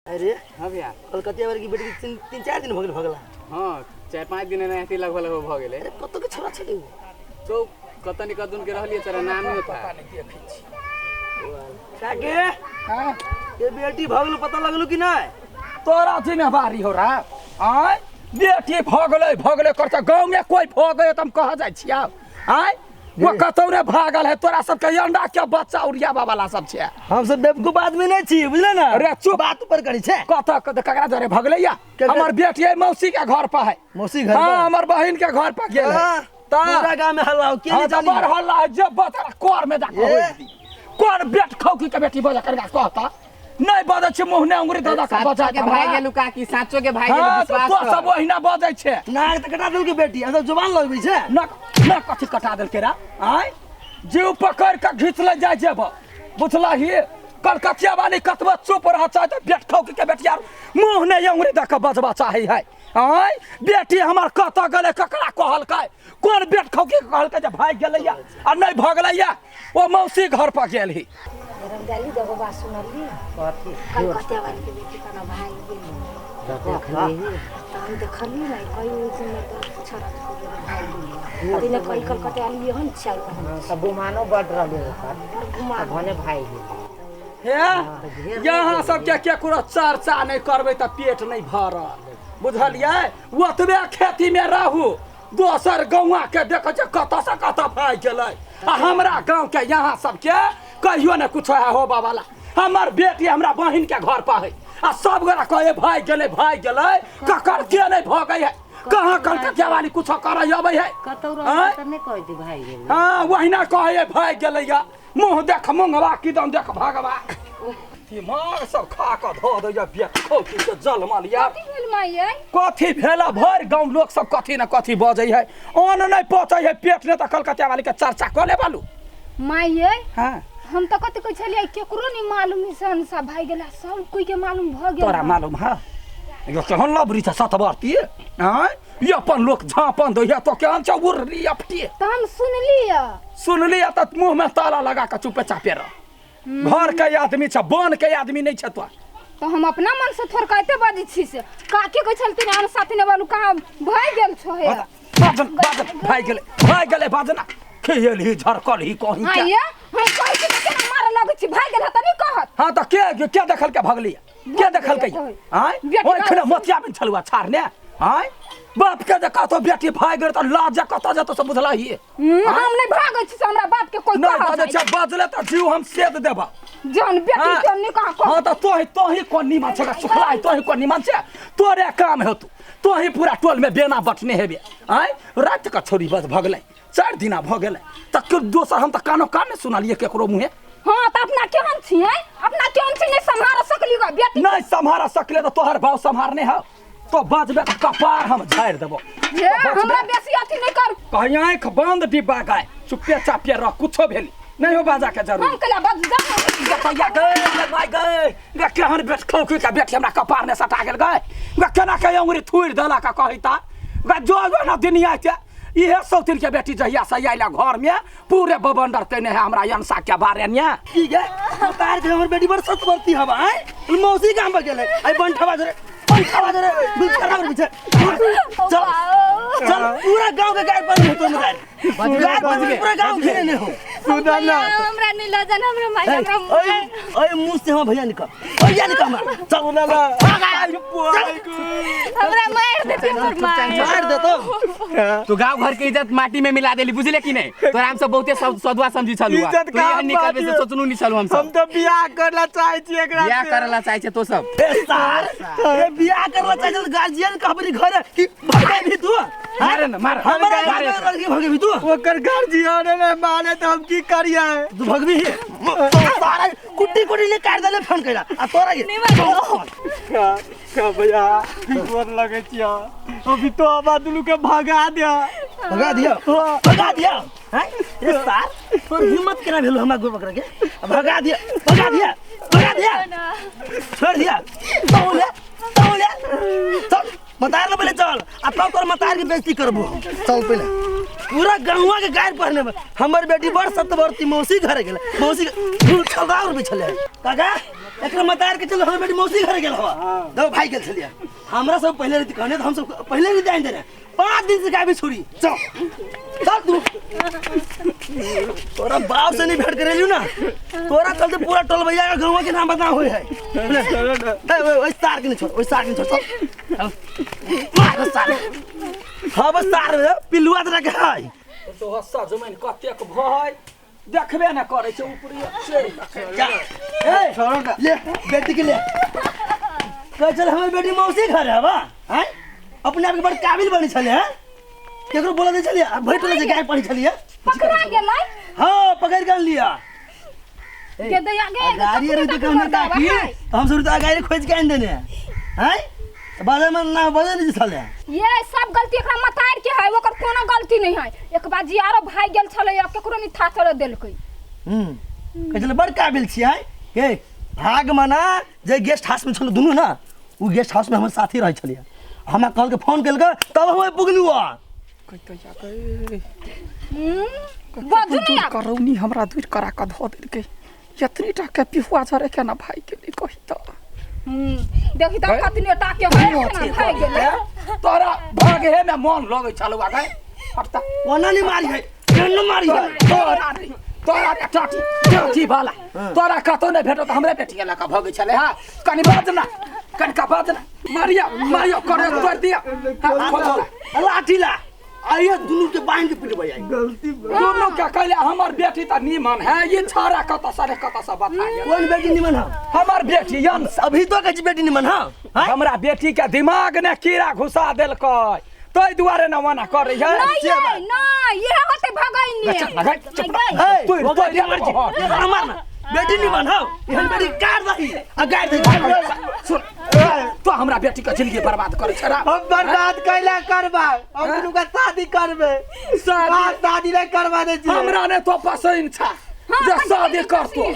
अरे हाँ भैया। कलकतिया वाली की बेटी के तीन तीन चार दिन भऽ गेल भगला। हाँ, 4-5 दिन एनाहिते लगभग लगभग भऽ गेलै। अरे कतऽ के छोरा छलै उ? तो कतऽ नि कतऽ के रहलियै, तोरा नाम नहि था। काके हाँ? ये बेटी भऽ गेल पता लगलू कि नहि? तोरा जिम्मेवारी हो रहा आय, बेटी भऽ गेलै भऽ गेलै करता गाँवमे कोइ भऽ गेलै तऽ हम कह जाइ छियै आय, वो कतौ ने भागल है। तोरा सबके अंडा के बच्चा उड़ियाबा वाला सब छै। हम सब बेवकूफ आदमी नहीं छी, बुझले ना? अरे चुप। बात ऊपर करी छै। कतऽ कतऽ ककरा जरे भगलै या? हमर बेटी है मौसी के घर पर है। मौसी घर हाँ, पर? हमर बहिन के घर पर गेल है। हाँ, ता पूरा गांव में हल्ला हो के हाँ, नहीं तऽ जानी। बड़ हल्ला है जे बता कर में जाके ए। होई। कोन बेट खौकी के बेटी बजा करगा कहता नहीं बजै छै, मुँह ने उंगरी दऽ दऽ के साचो बजा के भाई गेलू काकी, साचो के भाई गेलू। हाँ, तऽ विश्वास तो कर। सब ओहिना बजै छै। नाक तऽ कटा देलकै बेटी, आ सब जुबान लगबै छै। न न कथी कटा देलकै रा आँय, जीव पकड़ के घीच ले जाइ जेब बुझलही। कलकतिया वाली कतबो चुप रह चाहे तऽ बेट खौकी के बेटिया मुँह ने उंगरी दऽ के बजबा चाही है आँय। बेटी हमर कतऽ गेलै, ककरा कहलकै, कोन बेट खौकी के कहलकै जे भागि गेलैया आ नहि भगलैया, ओ मौसी घर पर गेल ही। रमजाली देखो बात सुनली। कथी? कलकतिया वाली के बेटी कना भाग गेल। देखली? तऽ हम देखली ने कई दिन में तऽ छोरा भाग गेल। दिन कई कलकतिया वाली एहन छै। तऽ गुमानो बड रहलै ओकर। बड़ गुमान। तऽ भने भागि गेल। हे, यहाँ सबके केकरो चर्चा नहि करबै तऽ पेट नहि भरल, बुझलियै? ओतबे खेतीमे रहू, दोसर गौआ के देखै छै कतऽ से कतऽ भागि गेलै आ हमरा गाँवके यहाँ सबके कहियो ने कुछो है होबऽ वाला। हमर बेटी हमरा बहिन के घर पर है आ सब गोरा कहे भागि गेलै भागि गेलै, ककर के नहि भगै है, कहाँ कलकतिया वाली कुछो करै अबै है? कतौ आँय? रहै तऽ नहि कहै भागि गेलै। हाँ, वहिना कहे भागि गेलै या मुँह देख मुँगवा किदन देख भगवा दिमाग सब खा कऽ धऽ दैया बेट खौकी के जलमल यार। कथी भेल माइयै? कथी भेल, भरि गाँव लोक सब कथी ने कथी बजै है, अन्न नहि पचै है पेट ने तऽ कलकतिया वाली के चर्चा कऽ ले बालू। माइयै, हाँ, हम तऽ कथी कहै छलियै, केकरो नहीं मालूम है संसा भाग गेला, सब कोई के मालूम भऽ गेल। तोरा मालूम है यो केहन लबरी छै सतबरती आँय, ई अपन लोक झाँपन दैया तो केहन छै उर्री अपटी। तऽ हम सुनलियै। सुनलियै तऽ मुँह में ताला लगा कऽ चुपे चापे रह, घर के आदमी छै, बन के आदमी नहि छै तो। तऽ हम अपना मन से थोड़ कहते बजै छी से काकी कहै छलथिन हम साथी ने बालू कहाँ भागि गेल छो हे। बाजन बाजन भागि गेलै भागि गेलै बाजना खेल ही झरकल ही कहीं हाँ के। ये हम कहै छी तऽ केना मारऽ लगै छी, भागि गेल तऽ नहि कहत। हाँ तऽ के के देखल के भगली, के देखल के आँय? बेटी ओहि खिना मोतिया बिन छलुआ छाड़ने आँय, बाप के जे कहतो बेटी भागि गेल तऽ लाज कतऽ जेतौ से बुझलही? हम नहि भागै छी से हमरा बाप के कोई नहि कहत बजै छै, बजले तऽ जीव हम सेद देबऽ। जहन बेटी हाँ। के नहि कह। हाँ तऽ तोही तोही कोन निमन छै सुखला, तोही कोन निमन छै, तोरे काम हेतौ, तोही पूरा टोल में बेना बटने हेबे आँय। राति के छोरी बस भगलै, 4 दिना भऽ गेलै तऽ दोसर हम तऽ कानो कान नहि सुनलियै केकरो मुँहे। हाँ तऽ अपना केहन छियै, अपना केहन छी, नहि सम्हार सकली ग बेटी। नहि सम्हार सकले तऽ तोहर भाव सम्हारने हौ, तो बजबे तऽ कपार हम झाड़ि देबो। हे, हमरा बेसी अथी नहि कर। कहीं आँखि बंद डिब्बा गाय, चुप्पे चापे रह, कुछो भेली नहीं हो बाजा के जरूर। हम कला बज जा। गतैया गए गे माय गए गे, केहन बेट खौकी के बेटी हमरा कपार ने सटा गेल गए गे, केना के अंगुरी थुरि देलक आ कहै ता गे जो जो ना दुनिया के इहे सौतिन के बेटी जहिया से आइला घर में पूरे बबंडर केने है हमरा अंसा के बारे में। की गे तार के हमर बेटी बड़ सतवर्ती हवा आय, मौसी गाम पर गेलै आई बंठवा जरे बंठवा जरे बिचरा पर पीछे चल चल पूरा गांव के गाय पर होतो में गाय गाय पर पूरा गांव घेरे ने हो। सुनल? हमरा नहीं लऽ जाना, हमरा माय हमरा ओए ओए मुंह से हम भैया निकल, भैया निकल हमरा चल। हमरा मार देती हमर माय। मार देतो। तू गांव घर के इज्जत माटी में मिला देली, बुझले कि नहीं? तोरा हम सब बहुते सदुआ समझी छलू। इज्जत तू एहन कहाँ निकलबे से माटी? सोचनू नहीं छलू हम हम सब। तो बियाह करला चाहे छी एकरा बियाह से। करला चाहे छै तो सब। ए सार, ए बियाह करला चाहे त गार्जियन कहबरी घर कि भगे भी तू। मारे न मार हमरा मारे। गार्जियन लड़की भगे भी तू। ओकर गार्जियन ने माने तऽ हम की करियै? तू भगबी ही सारा कुट्टी कुट्टी ने काट देले फोन कैला आ तोरा के का का भैया गोर लगै छियै, अभी तो आबा दुनू के भगा दे। भगा दिया भगा दिया हैं? ए सार, तोर हिम्मत केना भेल हमरा गोर पकड़ के? भगा दिया भगा दिया भगा दिया छोड़ दिया तौले तौले चल मतार ले पहिले चल आ तब तोर मतार के बेइज्जती करबो, चल पहिले। पूरा गाँवा के गायर पहने में हमर बेटी बड़ सतवर्ती मौसी घर गेल मौसी छलदार भी छले काका एकरा मतार के चल हमर बेटी मौसी घर गेल हवा दो भाई गेल छलिए हमरा सब पहले रहती कहने तो हम सब पहले नहीं जान देने 5 दिन से गायब छोड़ी चल चल तू तोरा बाप से नहीं भेंट करेलियो ना तोरा चलते पूरा टोल भैया का गाँव के नाम बदनाम होय है ए ओइ सार के नहीं छोड़ ओइ सार के नहीं छोड़ चल मार सार हाँ बस सार पिलुआ तरह के है तो सजमनि कतेक भय देखबे न करै छै ऊपरी ए छोड़ो ना ले बेटी के ले कह चल हमर बेटी मौसी घर है बा हैं अपने आप के बड़ काबिल बनी छले हैं केकरो बोला दे छलिए भई टोला जे गाय पड़ी छलिए पकड़ा गेलै हां पकड़ के लिया के दया गे गाड़ी रे तो कहने काकी तो हम सब तो गाड़ी खोज के आन देने हैं बाजार में ना बाजार नहीं छले ये सब गलती एकरा मतार के है ओकर कोनो गलती नहीं है एक बार जी आरो भाई गेल छलै आ केकरो नहीं था चल देलकै कह चले बड़ काबिल छियै के भाग मना जे गेस्ट हाउस में छल दुनू ना उ गेस्ट हाउस में हमर साथी रहै छलिए हमरा कहल के फोन केलकै तब हम पुगलू आ बाजू नहीं आब करौनी हमरा दूर करा कऽ धऽ देलकै एतनी टा के पिहुआ झरे के ना भाई के नहीं कही तऽ देखी तऽ कतनी टा के है केना भाई गेलै तोरा भागे में मन लगै छलौ आ गए हटता ओना नहीं मारी है केना मारी है तोरा नहीं तोरा रे टाटी टाटी वाला तोरा कतौ नहीं भेटत हमरे बेटी के लऽ कऽ भगै छलै हा कनि बाज ना कनिका बाज ना मारिया मारिया करे तोड़ दिया लाठी ला आइए दुनू के बांध के पिटबै आई गलती दुनू के कहले हमर बेटी तऽ नीमन है ये छाड़ा कतऽ से रे कतऽ से बता गेल कोन बेटी निमन है हमर बेटी यन अभी तो कहै छी बेटी निमन है हैं? हमरा बेटी के दिमाग ने कीड़ा घुसा देलकै ताहि दुआरे न मना करै है नहीं ये नहीं ये होते भगैनी चल ना, चुप रह। ए, तोड़- ओकर तोड़ दिया मार छी। हट। मार ना बेटी निमन है एहन बेटी काट दही आ गाड़ दही सुन तो हमरा बेटी के जिंदगी बर्बाद करै छै रा। हम बर्बाद कैला करबा हम दुनू के शादी करबे शादी? शादी नहीं करवा दे छी हमरा ने तो पसंद छा जे शादी करतो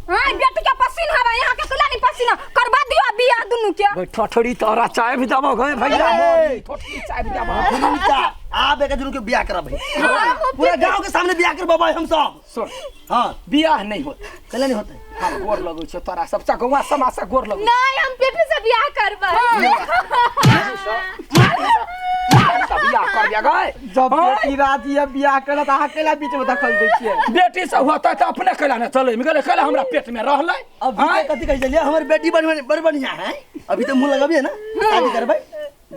हां बेटी के पसीन हवा यहाँ के कला नहीं पसीना करवा दियो बियाह दुनू के भाई ठोठड़ी तोरा चाय भी दबो गए भैया ए। ठोठड़ी चाय भी दबो दुनू आब एक दुनू के बियाह करब पूरा गांव के सामने बियाह करबै हम सब सुन हां बियाह नहीं होत कैला नहीं होते हम गोर लगै छै तोरा सब गौवा समाज से गोर लगै नहीं हम पीपी से बियाह करबै छै बियाह कर दिया गए जब बेटी राजी है बियाह करत अहाँ कैला बीच में दखल दै छियै बेटी से होतै तऽ अपने कैला ने चलै गेलै कैला हमरा पेट में रहलै अब कथी कहै छलियै हमर बेटी बड़ बढ़िया है अभी तो मुंह लगबियै ना शादी करबै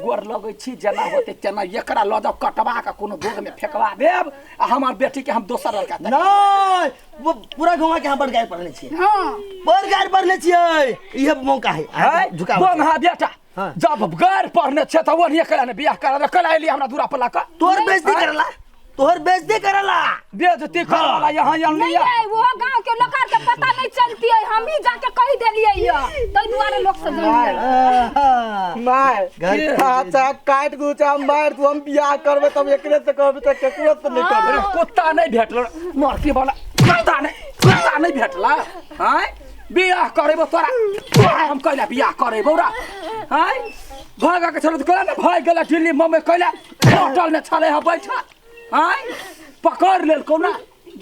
गोर लगै छी जेना होतै तेना एकरा लऽ जाउ कटवा के कोनो दोग में फेकवा देब आ हमर बेटी के हम दोसर लड़का दे नहीं वो पूरा गाँव के यहाँ बड़ गाय पढ़ने छियै हां बड़ गाय पढ़ने छियै इहे मौका है झुका बंगा बेटा हाँ। जब गैर पढ़ने छै तऽ ओहिए कैला ने बियाह करा दे कैला एली हमरा दूरा पर लऽ कऽ तोहर बेइज्जती करला तोहर बेइज्जती करला बेइज्जती करे वाला यहाँ यहाँ नहीं नहीं ये वो गांव के लोग के पता नहीं चलती है हम ही जाके कह देलिए ये तै दुआरे लोग से जान गेल माय घर चाचा काट दू चाहे मार दू हम बियाह करबे तब एकरे से करबे त केकरो से नहीं करबे कुत्ता नहीं भेटल मरती वाला कुत्ता नहीं भेटला आँय बियाह करेबो तोरा तोरा हम कैला बियाह करेबो रा आँय भागा के छलो त कैला ने भाग गेला दिल्ली मुंबई कैला होटल में छले ह बैठल आँय पकड़ लेलकौ ना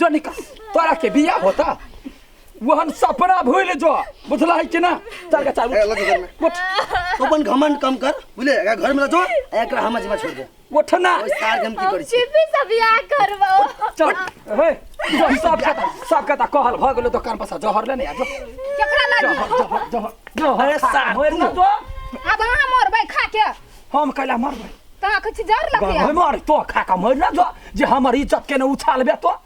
जो निकल तोरा के बियाह होता वहन सपना भूल जो बुझला है कि ना चल के चल उठ तो अपन घमंड कम कर बुझले एकरा घर में जो एकरा हम जिम्मा छोड़ दे उठ ना ओइ सार के हम की करै छी पीपी से बियाह करबै चल हे जो सब कथा कहल भ गेलो दोकान पर से जहर लेने आ जो केकरा लागी जहर जहर जहर अरे सार, मर ना तो अब अहाँ मरबै खा के हम कैला मरबै तऽ अहाँ कहै छी जहर लगे गए मर तो खा के मर ना जो जे हमर इज्जत के ने उछालबे तो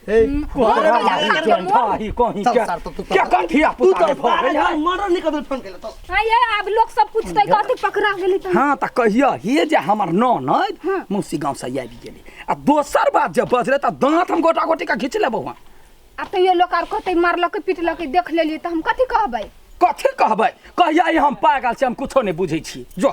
हे कहीं कहीं चल के सार, तू- के कंठिया तू पुता तो भऽ गेल है। मर्डर नहीं कर फोन केला तो हाँ ये अब लोग सब पूछते कहते पकड़ा गेली तऽ हाँ तऽ कहिया हे जे हमर ननद मौसी गाँव से आबि गेली आ दोसर बात जे बजले तऽ दाँत हम गोटा गोटी के घीच लेबौ हम आ तैयो लोग आर कहते मारलकै पिटलकै देख लेलियै तऽ हम कथी कहबै कथी कहबै कहिया ई हम पागल छी हम कुछो नहि बुझै छी जो